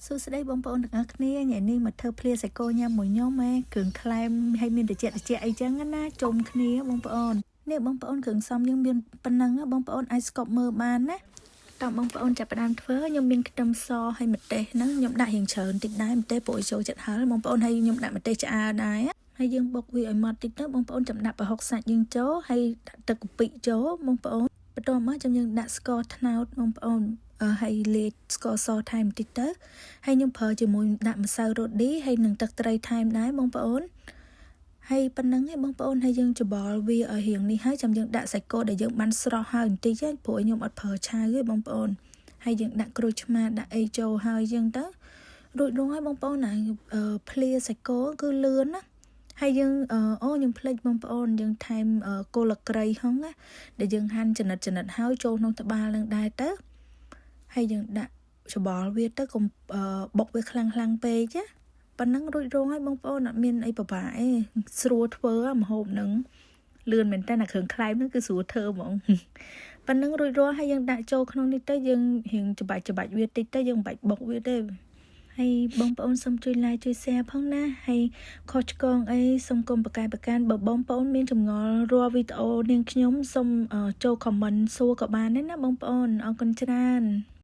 សួស្តីបងប្អូនទាំងអស់គ្នាថ្ងៃនេះមកធ្វើភ្លាសាច់គោញ៉ាំមួយខ្ញុំហ៎គ្រឿងក្លែមហើយមានតិចតិចអីចឹងណាជុំគ្នាបងប្អូននេះបងប្អូនគ្រឿងផ្សំយើងមានប៉ុណ្ណឹងបងប្អូនអាចស្កប់មើលបានណាតោះបងប្អូនចាប់ផ្ដើមធ្វើខ្ញុំមានខ្ទឹមសហើយម្ទេសហ្នឹងខ្ញុំដាក់រៀងច្រើនតិចដែរម្ទេសព្រោះឲ្យចូលចិត្តហឹរបងប្អូនហើយខ្ញុំដាក់ម្ទេសឆ្អើរដែរហើយយើងបុកវាឲ្យម៉ត់តិចទៅបងប្អូនចាំដាក់ប្រហុកសាច់យើងចូលហើយដាក់ទឹកកាពិចូលបងប្អូនបន្ទាប់មកចាំយើងដាក់ស្ករត្នោតបងប្អូនហើយលាយស្ករសថែមបន្តិចទៅហើយខ្ញុំប្រើជាមួយដាក់ម្សៅរ៉ូឌីហើយនឹងទឹកត្រីថែមដែរបងប្អូនហើយប៉ុណ្ណឹងឯងបងប្អូនហើយយើងច្បល់វាឲ្យរៀងនេះហើយចាំយើងដាក់សាច់គោដែលយើងបានស្រស់ហើយបន្តិចព្រោះខ្ញុំអត់ប្រើឆៅទេបងប្អូនហើយយើងដាក់ក្រូចឆ្មាដាក់អីចូលហើយយើងទៅរួចរាល់ហើយបងប្អូនណាភ្លាសាច់គោគឺលឿនណាហើយយើងអូខ្ញុំភ្លេចបងប្អូនយើងថែមគល់ក្រីហងណាដែលយើងហាន់ចំណិតចំណិតហើយចូលក្នុងត្បាល់នឹងដែរទៅហើយយើងដាក់ច្បល់វាទៅកុំបុកវាខ្លាំងខ្លាំងពេកណាប៉ុណ្ណឹងរួចរងហើយបងប្អូនអត់មានអីពិបាកទេស្រួលធ្វើម្ហូបហ្នឹងលឿនមែនតើអាគ្រឿងក្លែមហ្នឹងគឺស្រួលធ្វើហ្មងប៉ុណ្ណឹងរួចរាល់ហើយយើងដាក់ចូលក្នុងនេះទៅយើងរៀងច្បាច់ច្បាច់វាតិចទៅយើងមិនបាច់បុកវាទេហើយបងប្អូនសូមជួយ like ជួយ share ផងណាហើយខុសឆ្គងអីសូមកុំប្រកែកប្រកាន់បើបងប្អូនមានចម្ងល់រាល់វីដេអូនាងខ្ញុំសូមចូល comment សួរក៏បានដែរណាបងប្អូនអរគុណច្រើន។